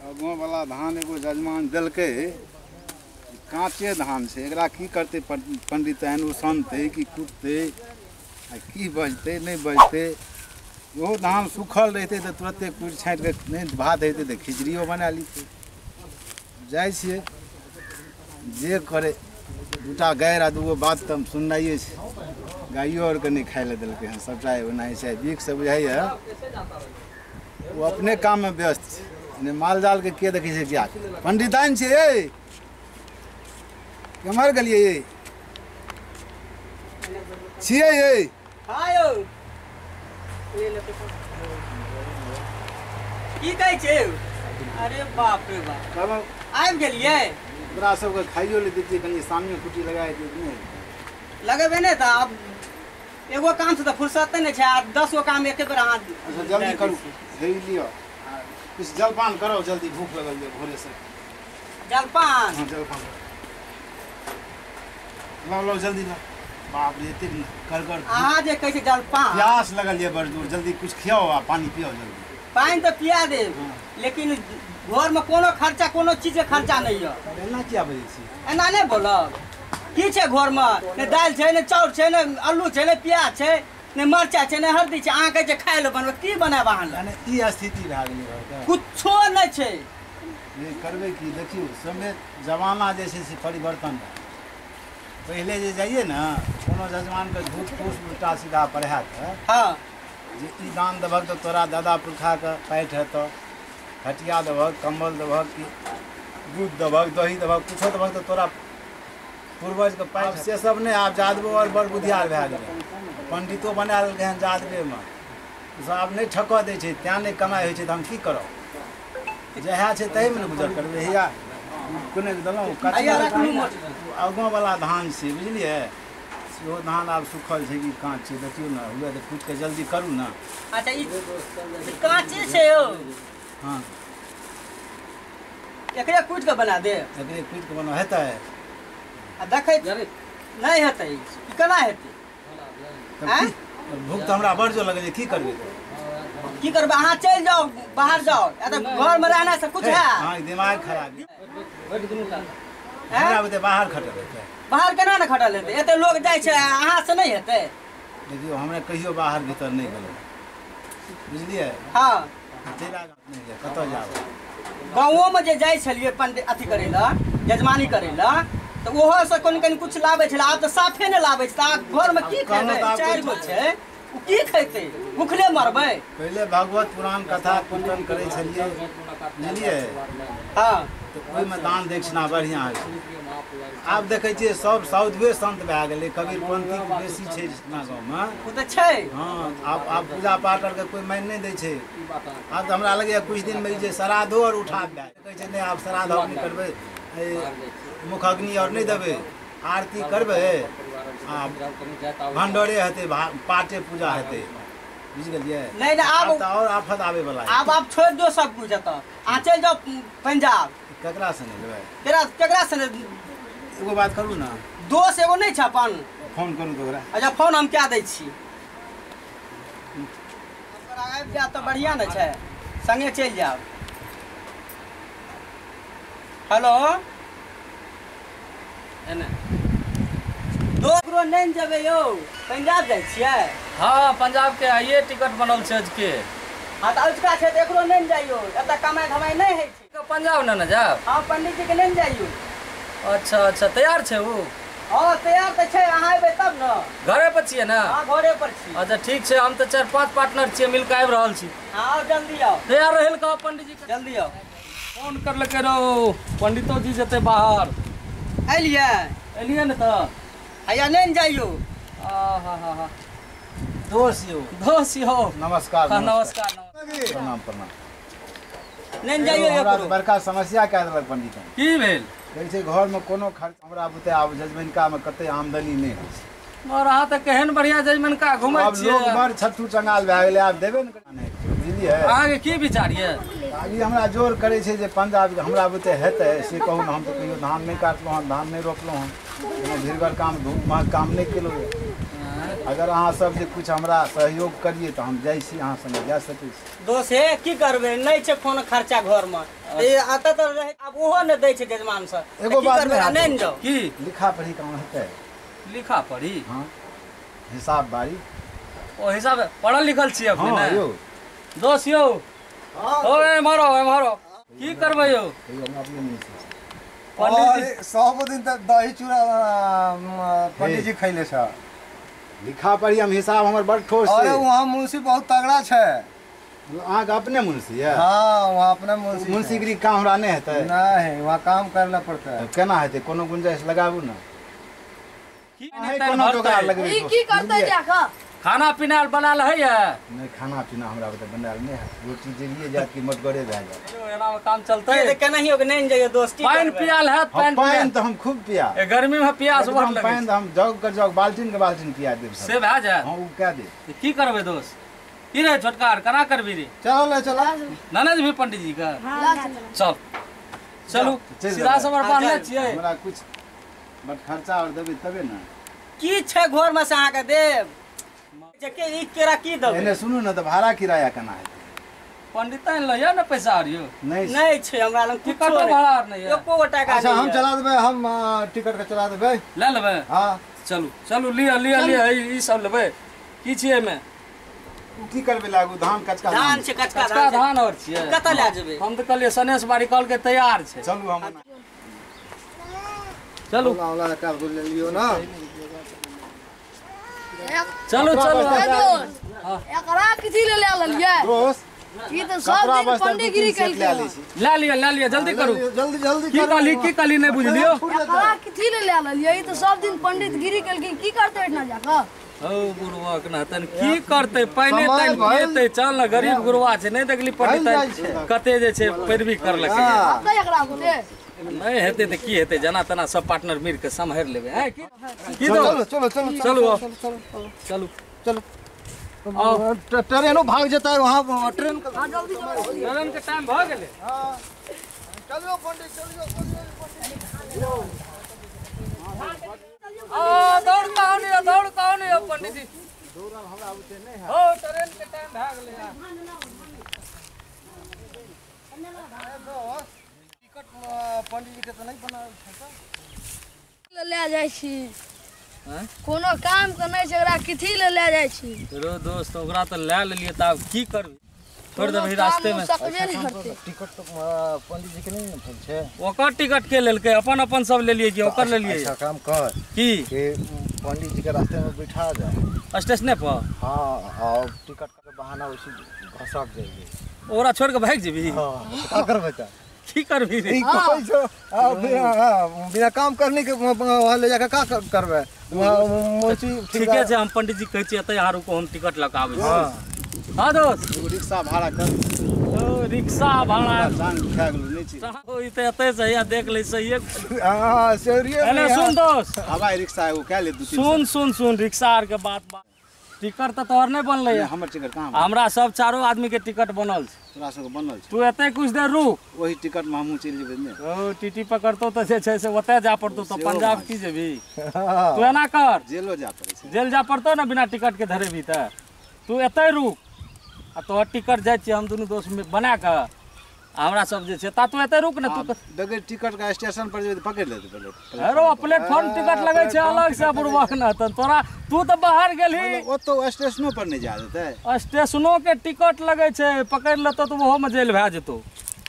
अगुआ वाला धान एगो जजमान देलकै, काँचे धान छै, एकरा की करतै पंडित? एहन उसनतै कि कुटतै आ की बजतै नहि बजतै? ओहो धान सूखल रहितै तऽ तुरन्ते कुटि छाँटि कऽ नहि भात हेतै तऽ खिचड़ियो बना लितै। जाइ छियै जे करै, दूटा गारि आ दूगो बात तऽ हम सुननाइए छै। गाइयो आरके नहि खाइ लए देलकै हन, सभटा ओनाही छै। बीखसँ बुझाइए ओ अपने काममे व्यस्त छै, नहि माल जालके के देखै छै। क्या पंडिताइन छियै? केम्हर गेलियै ये छियै ये? हाँ यौ, की कहै छै? अरे बाप रे बाप, आबि गेलियै। ओकरा सबके खाइयो लए दैतियै कनि, सामने कुटी लगा दैतियै। नहि लगेबै नहि तऽ आब एगो काम से तऽ फुर्सते नहि छै, आ 10 गो काम एके बेर अहाँ। अच्छा जल्दी करू, हे लिअ किछु जलपान करौ जल्दी, भूख लगल यऽ भोरेसँ। जलपान? हाँ जलपान लाउ लाउ जल्दी लाउ। बाप रे एतेक करगर अहाँ जे कहै छै जलपान, प्यास लगल यऽ बड़ दूर, जल्दी कुछ खियाओ आ पानी पियाओ जल्दी। पानि तऽ पिया देब, लेकिन घरमे कोनो खर्चा, कोनो चीजके खर्चा नहि यऽ। एना किया बजै छी? एना नहि बोलब। की छै घरमे? नहि दालि छै, नहि चाउर छै, नहि आलू छै, नहि प्याज छै, नहि मरचाइ छै, नहि हल्दी छै। अहाँ कहै छै खाय लए बनबै, की बनायब अहाँ लए? यानी ई स्थिति भए गेलै घरके, कुछो नहि छै। नहि करबै की? देखियौ समय जमाना जे छै से परिवर्तन भए। पहिले जे जाइए ने कोनो जजमानके झूठ फूस उल्टा सीधा पढ़ा कऽ, हाँ जे ई दान देबहक तऽ तोरा दादा पुरखाके पाठि हेतौ, खटिया देबहक, कम्बल देबहक, कि दूध देबहक, दही देबहक, कुछो देबहक तऽ तोरा पूर्वजके पाठि। से सब नहि, आब जादबो आओर बड़ बुधियार भए गेलै, पंडितो बना लेलकै हन जादबेमे, सब आब नहि ठकऽ दै छै, तेँ नहि कमाइ होइ छै। तऽ हम की करब? जएह छै ताहिमे ने गुजर करबै। हैया कोने देलहुँ आगाँवला धान छै, बुझलियै? सेहो धान आब सूखल छै कि काँच छै, देखियौ ने। हुए तऽ कुटि कऽ जल्दी करू ने। अच्छा ई काँचे छै यौ? हाँ एकरे कुटि कऽ बना देब? एकरे कुटि कऽ बना हेतै? आ देखै नहि हेतै, ई केना हेतै? भूख तऽ हमरा बड़ जोर लगै छै, की करबै? की करबै? अहाँ चलि जाउ, बाहर जाउ, या तऽ घरमे रहना से कुछ है। हाँ दिमाग खराब हमरा बुते बाहर खटल हेतै। बाहर केना ने खटल हेतै? एते लोग जाइ छै, अहाँ से नहि हेतै। देखियौ हमरा कहियो बाहर भीतर नहि गेलहुँ, बुझलियै? हाँ कतऽ जाब? गाँवोमे जे जाइ छलियै पंडित अथी करै लए, यजमानी करै लए, तऽ ओहोसँ कनि कनि कुछ लाबै छलै। आब तऽ साफे नहि लाबै छै, तऽ घरमे की खेबै? 4 गो छै, ओ की खेतै? भूखले मरबै। पहिले भगवत पुराण कथा कीर्तन करै छलियै, बुझलियै? हाँ तऽ ओहिमे दान दक्षिणा बढ़िआँ होइ छै। आब देखै छियै सब साधुए संत भए गेलै, कबीरपंथी बेसी छै अपना गाँवमे। ओ तऽ छै। हाँ आब पूजा पाठ आरके कोइ मानि नहि दै छै। आब तऽ हमरा लगैए किछु दिनमे जे श्राद्धो आर उठा कहै छै, नहि आब श्राद्ध आर नहि करबै, मुखाग्नि आर नहि देबै, आरती करबै आ भण्डरे हेतै, पाटे पूजा हेतै, बुझि गेलियै? नहि नहि आब तऽ आओर आफत आबैवला। आब आब छोड़ि दियौ सब कुछ, एतऽ अहाँ चलि जाउ पंजाब। केकरा सङ्गे जेबै? केकरा सङ्गे? एगो बात करू ने, दोस्त एगो नहि छै अपन, फोन करू तऽ ओकरा। अच्छा फोन हम कए दै छी, आबि जायब तऽ बढ़िआँ ने छै, सङ्गे चलि जायब। हेलो दोस्त नहि जेबै यौ, पंजाब जाइ छियै? हाँ पंजाब के आइए टिकट बनल छै अजके। हाँ तऽ अजुका छै तऽ एकरो नहि जाइयो, एतऽ कमाइ धमाइ नहि होइ छै। पंजाब ने जायब? हाँ पंडित जी के नहि जाइयो। अच्छा अच्छा तैयार छै ओ? हाँ तैयार तऽ छै, अहाँ अयबै तब ने। घरे पर छियै ने? हाँ घरे पर छी। अच्छा ठीक छै, हम तऽ 4-5 पार्टनर छियै, मिल कऽ आबि रहल छी। हाँ जल्दी आउ। तैयार रहल कहब पंडित जी के? जल्दी आउ। फोन करलकै रौ पंडितो जी जेतै बाहर। एलियै? एलियै ने तऽ। हैया नहि जाइयो। हा हा हा दोस्त यौ। दोस्त यौ नमस्कार। नमस्कार। प्रणाम प्रणाम। नहि जाइयो। हमरा बड़का समस्या कए देलक पंडित। की भेल? कहै छै घरमे कोनो खर्च हमरा बुते आब जजमनिकामे कते आमदनी नहि होइ छै। और अहाँ तऽ केहन बढ़िआँ जजमनिका घुमै छियै। आब लोक बड़ छट्टू चंगाल भए गेलै, आब देबे ने बुझलियै? अहाँके की विचार यऽ? ई हमरा जोर करै छै जे पंजाब हमरा बुते हेतै से कहू ने। हम तऽ कहियो धान नहि काटलहुँ हन, धान नहि रोपलहुँ हन, कोनो भीड़गर काम धूप महक काम नहि केलहुँ। अगर अहाँ सब जे कुछ हमरा सहयोग करिए तऽ हम जाइ छी, अहाँ संगे जा सकै छी। दोस्त हे की करबै, नहि छै कोनो खर्चा घरमे, एतऽ तऽ रहै, आब ओहो नहि दै छै जजमान सब। एगो की बात करबै, नहि नहि ने जाउ। की लिखा पढ़ी काम हेतै? लिखा पढ़ी? हाँ, हिसाब बारी। ओ हिसाब पढ़ल लिखल छियै अपने? हाँ ने यौ। दोस्त यौ, ओ एम्हर आउ, एम्हर आउ। की करबै यौ? कहियो हम अपने नहि छी। पंडित जी सब दिन तऽ दही चूड़ा पंडित जी खैले छ। लिखा पढ़ी हम हिसाब हमर बड़ ठोस अरे छै। वहाँ मुंशी बहुत तगड़ा छै। अहाँके अपने मुंशी यऽ? हाँ, वहाँ अपने मुंशी। मुंशीगिरी काम हमरा नहि हेतै? नहीं, वहाँ काम करना पड़ता है। केना हेतै? कोनो गुंजाइश लगाबू ने। की अहीं कोनो जोगाड़ लगबै। ई की करतै जाकऽ? खाना पीना बनायल होइए? नहि, खाना पीना हमरा बुते बनायल नहि हैत। रोटी जरिए जायत कि मोटगरे भए जायत। यौ, एना मे काम चलतै? के केनाहियो के नहि जइयो दोस्त, की पानि करबै? पियाल हैत? हाँ, पानि पानि तऽ हम खूब पिया। ए, गर्मी में प्यास बड़ एकदम लगै पानि छै। तऽ हम जग के जग, बाल्टीन के बाल्टीन पिया देब से सब। भए जायत? हाँ, ओ कए देब। तऽ की करबै दोस्त? की रे छोटका, केना करबी रे? चलो ले चला। नाना जी भी पंडित जी के चल चलू, चलि सीधा देबै। समर हाँ, बान्हने चल। छियै। हमरा कुछ बट खर्चा और देबै तबे ने। की छै घरमे से अहाँके देब? जे के ई केरा की देबै? एने सुनू ने, तऽ भाड़ा किराया केना हेतै? पंडित लइया ने पैसा आर यौ? नहि नहि छै हमरा लग टिकटो कुछो भाड़ा आर नहि यऽ? एको गो टाका अच्छा, नहि हम यऽ। चला देबै, हम टिकट के चला देबै। लए लेबै? हाँ। चलू चलू, लिअ लिअ लिअ, ई सब लेबै। की छियै एहिमे? ओ की करबै लागू धान, कचका धान धान छै, कचका कचका धान छै। धान और छियै। कतऽ लए जेबै? हम तऽ कहलियै सनेश बाड़ी, कहलकै तैयार छै। चलू हम चलू ओला ओला का ले लियो ना। चलू चलू। एकरा कथी ले ले लेलियै? दोस्त, ई तऽ सब कपड़ा दिन बस्तर दू पंडीगिरी तीन सेट केलकै। लए लै छी। लए लिअ, लए लिअ, जल्दी करू। जल्दी जल्दी की कहली, की कहली नहि बुझलियौ। एकरा कथी ले ले लेलियै? ई तऽ सब दिन पंडितगिरी केलकै, की करतै एहिठिना जाकऽ? हौ बुढ़वा के नहतन की करतै, पानि समय तानि भइल। पिएतै। चल ने, गरीब गुरुआ छै, नहि देखली पंडित भइल जाइ छै। कते जे छै पैरवी करलकै। हेतै एकरा बुते? नहि हेतै तऽ की हेतै, जेना तेना सब पार्टनर मिल के सम्हारि लेबै। हैं की की चलो दोस्त? चलो चलो चलू आउ। चलो चलू चलो आओ। ट्रेनो भाग जेतै वहाँ, ट्रेन का। हाँ, जल्दी चलो। ट्रेन के टाइम भऽ गेलै। चलियो पंडित, चलियो चलियो। आ दौड़ कहाँ नहीं, दौड़ कहाँ नहीं पंडित जी। दौड़ब हमरा बुते नहि हैत। हो ट्रेन के टाइम भए गेलै। टिकट पंडित जी के तऽ नहि बनायल छै तऽ। ले ले जाइ छी। हैं? कोनो काम के नहि छै, एकरा कथी ले ले जाइ छी? रो दोस्त, ओकरा तऽ लए लेलियै तऽ आब की करबै, छोड़ि देबही रास्ते मे? सकबे नहि करतै। टिकट तो पंडित जी के नहीं ने भेल छै। ओकर टिकट के लेलकै? अपन अपन सब लेलियै कि ओकर लेलियै? अच्छा काम कर की कि पंडित जी के रास्ते में बैठा जाए स्टेशने पर। हाँ, और टिकट के बहाना उसी घसक जाइए। ओकरा छोड़ के भागि जेबही? हाँ, का करबै तऽ? की करबही रे? ई कहै छौ, आ, बिना काम करने के वहाँ ले जाके का करबै? वहाँ मुंशी ठीके छै, हम पंडित जी कहै छियै एतै अहाँ रुको, हम टिकट लऽ कऽ आबै छी। हाँ दोस्त, एगो रिक्शा भाड़ा कर। ओ रिक्शा भाड़ा जान खा गेलौ नहि छी। ओ ई तऽ एतै से हैया देख लै सहिए। हाँ, सेरिये एने सुन दोस्त, हवाई रिक्शा एगो कए ले दू तीन। सुन सुन सुन, रिक्शा आर के बात बात, टिकट तऽ तोहर नहि बनलै नहि, हमर टिकट कहाँ बनल? हमरा सब चारो आदमी के टिकट बनल छै। तोरा सबके बनल छै? तू एतै कुछ देर रुक। ओही टिकट मे हमहूँ चलि जेबै ने। ओ टीटी पकड़तौ तऽ जे छै से ओतय जा पड़तौ, तऽ सेहो पंजाब बात की जेबही? तू एना कर, जेलो जा पड़ै छै। जेल जा पड़तौ ने बिना टिकट के धरेबही तऽ। तू एतै रुक आ तोहर टिकट जाइ छियै हम दुनू दोस्त बना कऽ, आ हमरा सब जे छै ता तू एतै रुक ने। तू बगैर टिकट के स्टेशन पर जेबै तऽ पकड़ि लेतै पहिले। अरे प्लेटफॉर्म टिकट लगै छै अलग से बुढ़बा ने, तऽ तोरा तू तऽ बाहर गेलही। मतलब ओतौ स्टेशनो पर नहि जा देतै? स्टेशनो के टिकट लगै छै, पकड़ि लेतौ तऽ ओहोमे जेल भए जेतौ।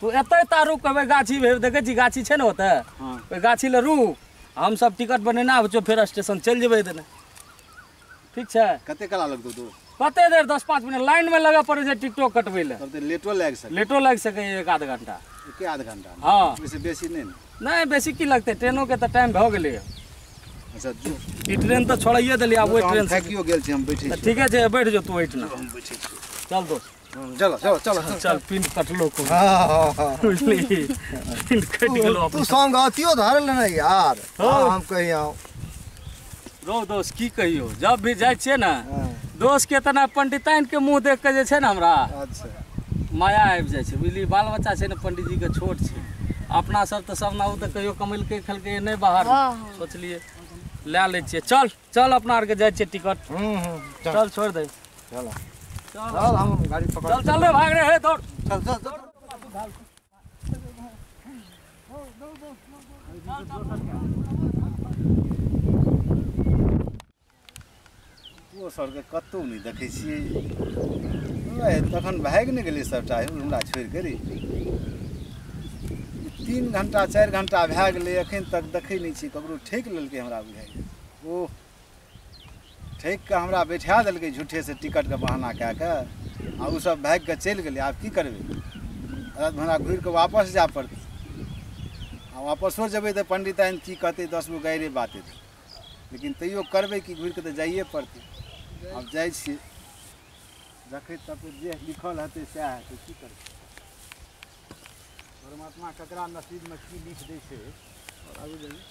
तू एतै ता रुक, कहबै गाछी भेल, देखै छी गाछी छै ने ओतऽ, हाँ। ओहि गाछी लए रुक, हम सब टिकट बनेने आबै छियौ, फेर स्टेशन चलि जेबै देने। ठीक छै? कते कला लगतौ दोस्त? कते देर, 10-5 मिनट लाइन में लगऽ पड़ै छै टिकटो कटबै लए। तब तऽ लेटो लागि सकै। लेटो लागि सकैए, एक आध घंटा। एके आध घंटा? हाँ। ओहिसँ बेसी नहि ने? नहि, बेसी की लगतै, ट्रेनो के तऽ टाइम भऽ गेलै। अच्छा जो। ई ट्रेन तऽ छोड़ाइए देलियै, आब ओहि हम ट्रेन से। थाकियो गेल छी, हम बैठै तऽ छी। ठीके छै, बैठ जो तू ओहिठिना। हम बैठै छी। चल दोस्त। चलो चलो चलो चल, पिंड कटलो को। हाँ हाँ। बुझली, पिंड कटि गेलो। तू संग अथियो धर लेने यार। हाँ। हम कहीं आऊं। रो दोस्त, की कहियो, जब भी जाइ छियै ने दोस्त के, तना पंडिताइन के मुँह देख के जे छै ने हमरा अच्छा माया आबि जाइ छै, बुझली। बाल बच्चा छै ने पंडित जी के छोट छै, अपना सब तऽ सब ना ओ तऽ कहियो कमेलकै खेलकै नहि बाहर। हाँ, हाँ। सोचलियै लए लै छियै। चल चल अपना आरके जाइ छियै टिकट। चल छोड़ि दे। चल चल हम गाड़ी पकड़। चल चल रे भाग रे हे दौड़। चल चल चल। ओ सरके कतहु नहि देखै छियै। तखन भागि नहि गेलै सबटा हमरा छोड़ि कऽ रे। 3 घंटा 4 घंटा भए गेलै एखन तक देखै नहि छियै ककरो। ठकि लेलकै हमरा बुझाइए। ओ ठकि कऽ हमरा बैठा देलकै झूठेसँ टिकटके बहाना कए कऽ आ ओसभ भागि कऽ चलि गेलै। आब की करबै? हमरा घुरि कऽ वापस जाय पड़तै। आ वापसो जेबै तऽ पंडिताइन की कहतै 10 गो गाइरे बात हेतै। लेकिन तैयो करबै कि घुरि कऽ तऽ जाइए पड़तै। आब जाइ छियै देखैत तक जे लिखल हेतै सएह हेतै। की करबै? परमात्मा ककरा नसीबमे की लिख दै छै। आगू जाइए।